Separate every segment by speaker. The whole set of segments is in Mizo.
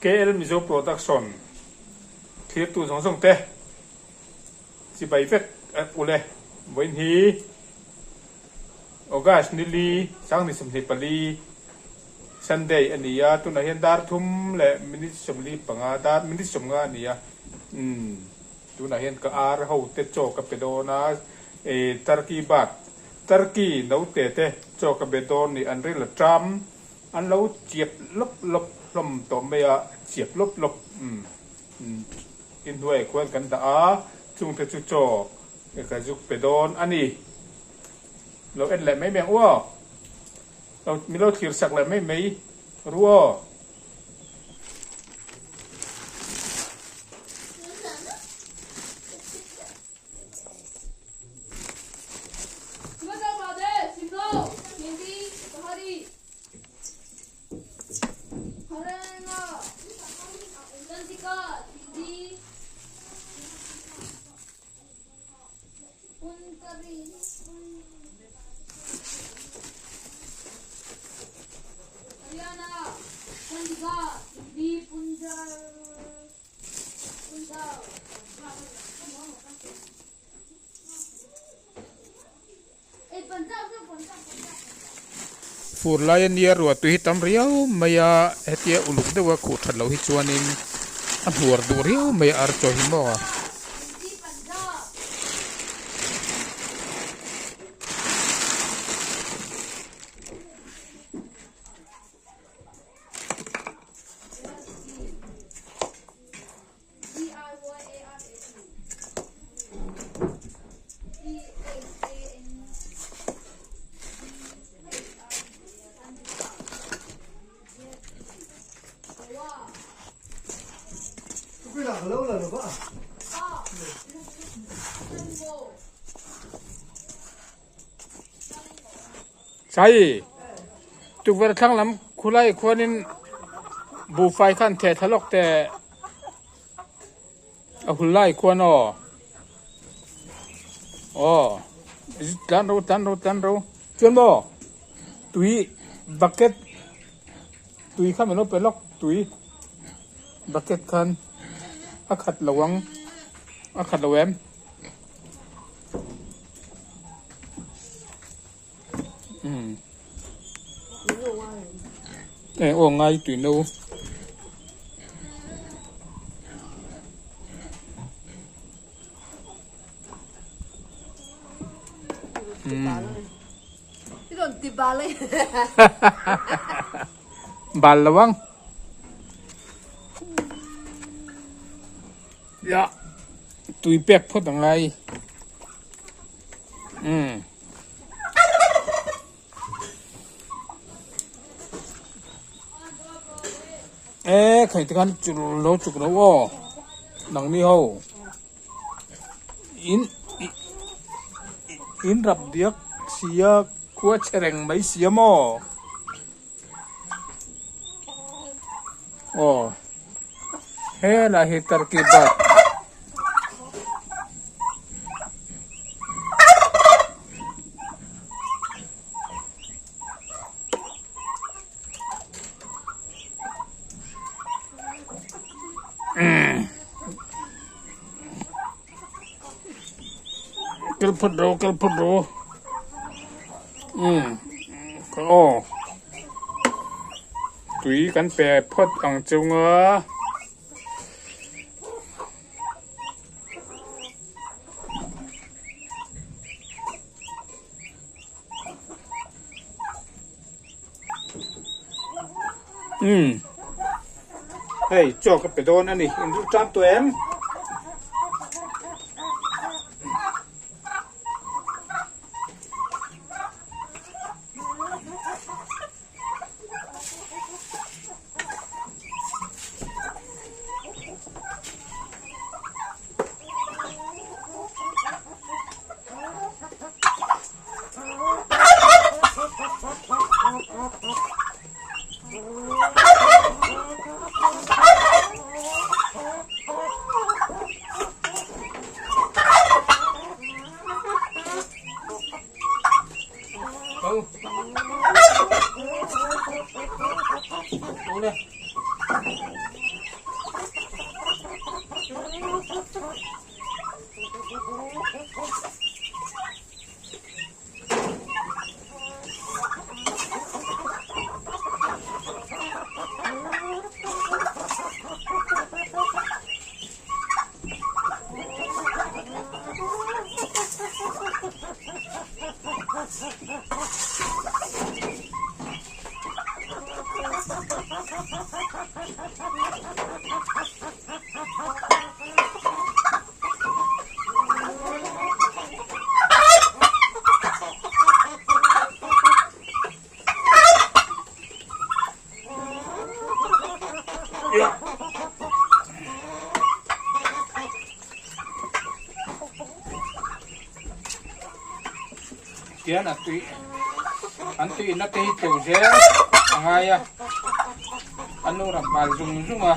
Speaker 1: KL Mizo Production thlirtu zawng zawng te chibai vek ule vawiin hi August nili sangni 24 Sunday a ni a, tunah hian dar thum leh minute 45 dar minute 50 a ni a, umm tunah hian ka ar ho te chaw ka pe dawn a, Turkey bird Turkey note te chaw ka be dawn ni an ril a ṭam. An lo chiap lawp lawp hlawm tawh mai a, chiap lawp lawp umm inhnuaiah khuan kan dah a, chungte chu chaw ka zuk pe dawn a ni. Lo en leh mai mai ang u aw, lo min lo thlir sak leh mai mai ru aw. Fur lai a nia ruah tui hi tam riau mai a, hetia uluk deuh a khuh that loh hi chuanin a hnuar duh riau mai a ar chaw hi maw. Sai, tukverh thlang lam khulai khuanin buhfai khan theh thla lawk teh a hul lai khuan aw. Aw, tlan ro tlan ro tlan ro. Chuan maw tui bucket tui kha min lo pe lawk tui bucket khan a khat lo ang a khat lo em. E aw ngai tui no. Bal lo ang. Ya tui pek phawt a ngai. Umm. E khai te khan chul lo chuk lo aw nang ni ho in in rap diak sia khua che reng mai sia maw aw helai hi turkey bird. Kal phawt rawh kal phawt rawh umm aw tui kan pe phawt ang chung a. Umm hei chaw ka pe dawn a ni in duh tan tawh em? Tian a tui an tui na te hi tlo zel a ngai a an lo ram nghal zung zung a.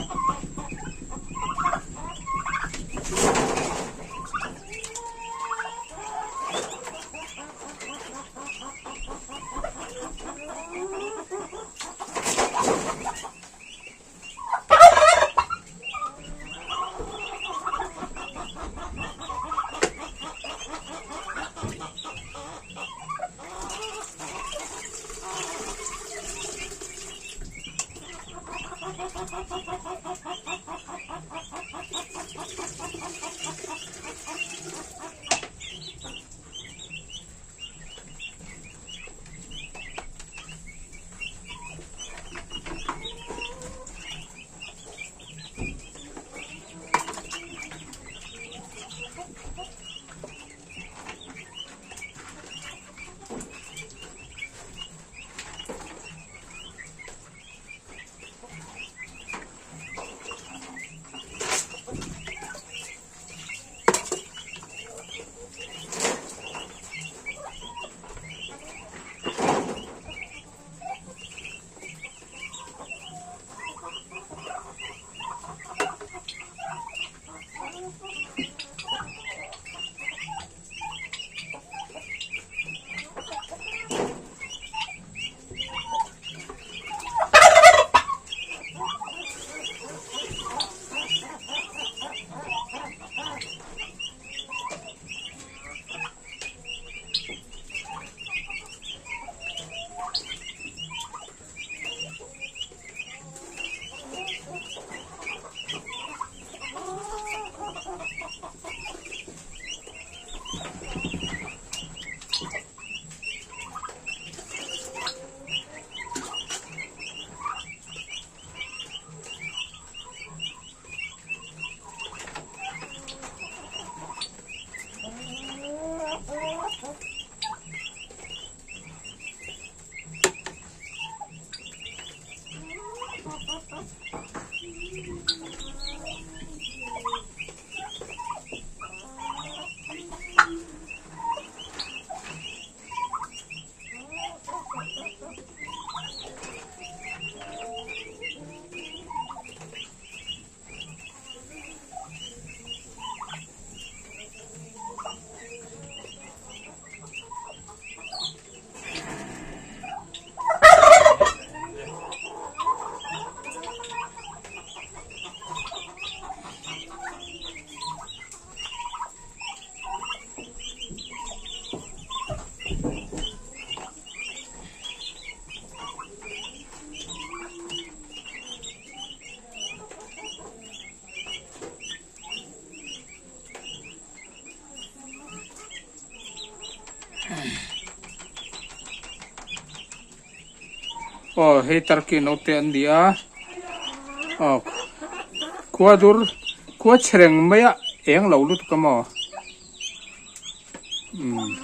Speaker 1: Aw hei turkey naute an ni a aw khua dur khua chhe reng mai a eng lo lutuk a maw umm.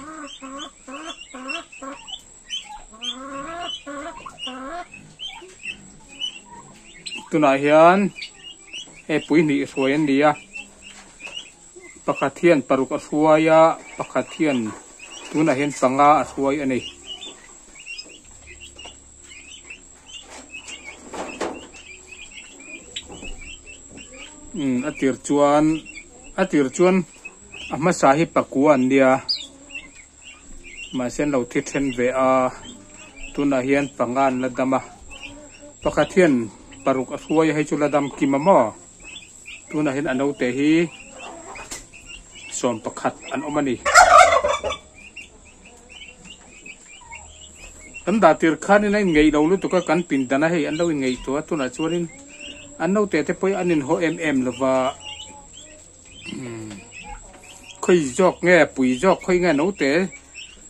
Speaker 1: Tunah hian hei pui hnih hruai an ni a pakhat hian paruk a hruai a pakhat hian tunah hian panga a hruai a ni. Umm a tir chuan a tir chuan a hmasa hi pakua an nia. Mahse an lo thi then ve a, tunah hian panga an la dam a, pakhat hian paruk a hruai a hei chu la dam kim a maw? Tunah hian a naute hi 11 an awm a ni. Kan dah tir khanin a inngeih lo lutuk a, kan pindan a hei an lo inngeih tawh a, tunah chuanin an naute te pawh hi an inhaw em em lova. Khawi zawk nge pui zawk khawi nge naute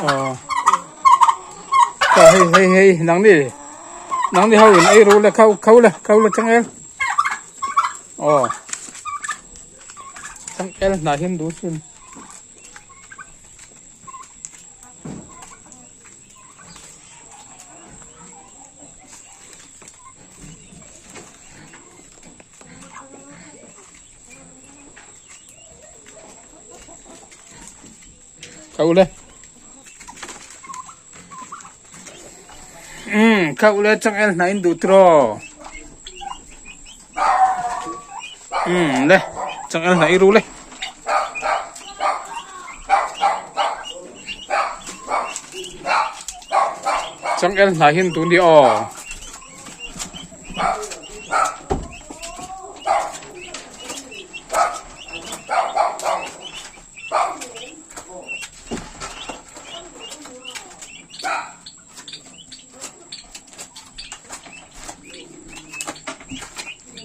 Speaker 1: Aw Ka hei hei hei nangni nangni ho in ei ru le kho kho le kho le changel aw changel hnah hian duh sin. Kho le. Umm kho le changel hna in duh tiraw. Umm le changel hna i ru le. Changel hna hin duh ni aw.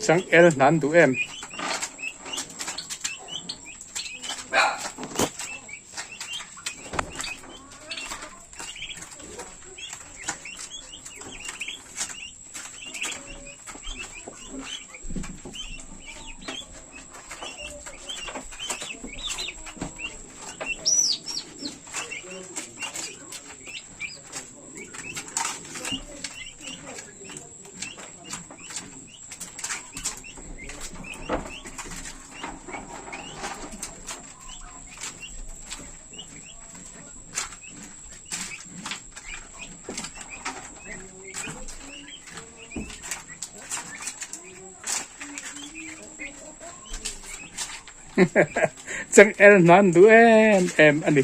Speaker 1: Changel hna an duh em. Changel hna an duh em em a ni.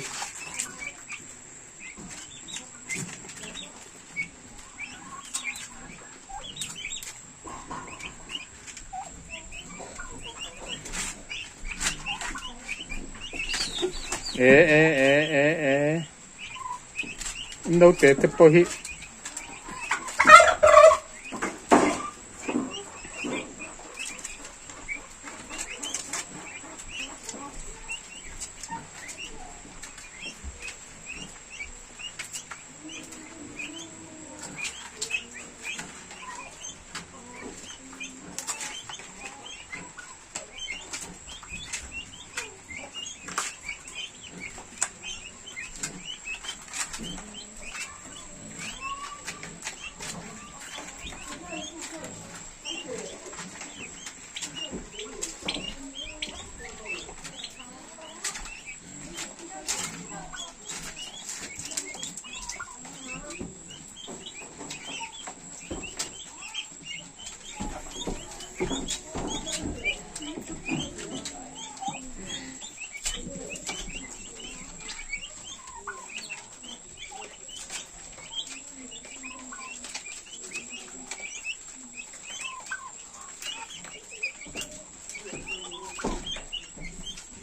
Speaker 1: E e e e e. Naute te pawh hi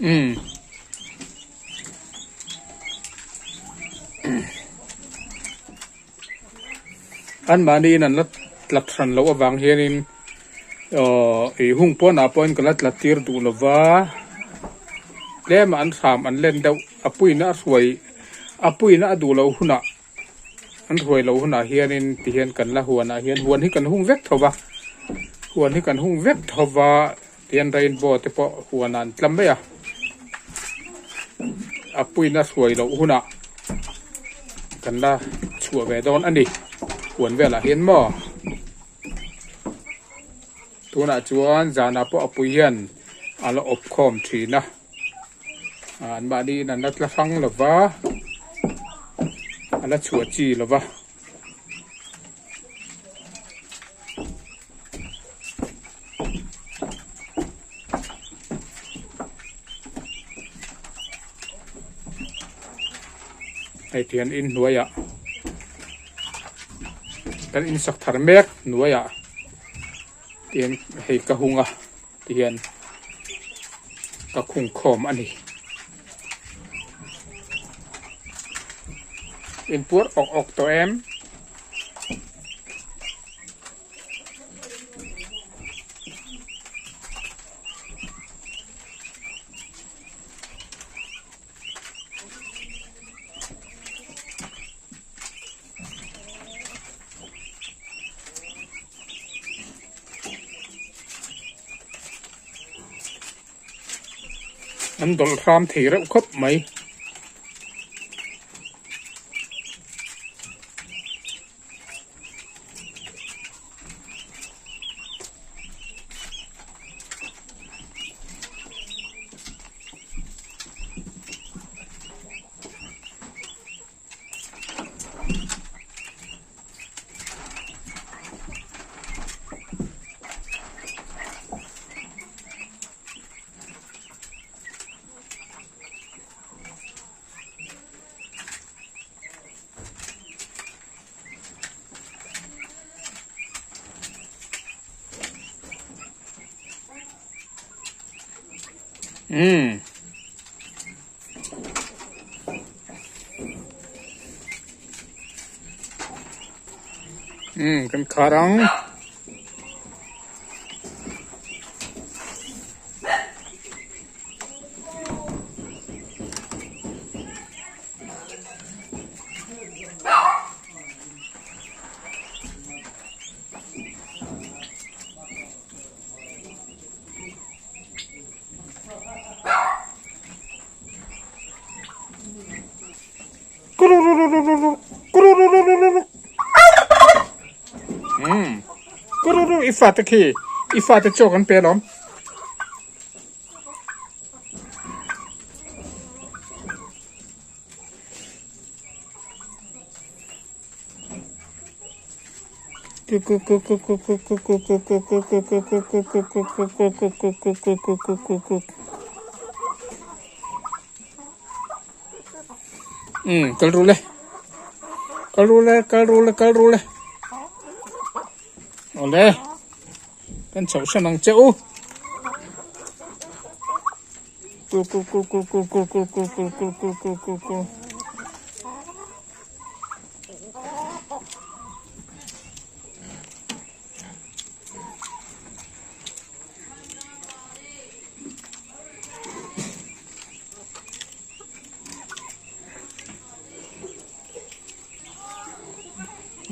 Speaker 1: Umm. Anmahniin an la tlat hran loh avang hianin aww ih hung pawnah pawhin ka la tlat tir duh lo va, tlema an hram an len deuh a puina a hruai a puina a duh loh hunah an hruai loh hunah hianin tihian kan la huanah hian huan hi kan hung vek tho va, huan hi kan hung vek tho va tihian rainbow te pawh huanah an tla mai a, a puina hruai loh hunah kan la chhuah ve dawn a ni huan velah hian maw tunah chuan zanah pawh a pui hian a la awp khawm thin a an mahni in an la tla hrang lo va a la chhuah chi lo va. Hei tihian in hnuaiah kan in sak thar mek hnuaiah tihian hei ka hung a tihian ka khung khawm a ni. Inpuar awk awk tawh em? An dawlh hram thei reuh khawp mai. Umm. Umm kan khar ang. Umm kururu i fate khi i fate chaw kan pe alawm. Umm kal ru le kal ru le kal ru le kal ru le awle kan chhoh hran ang che u.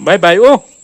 Speaker 1: Bye bye u.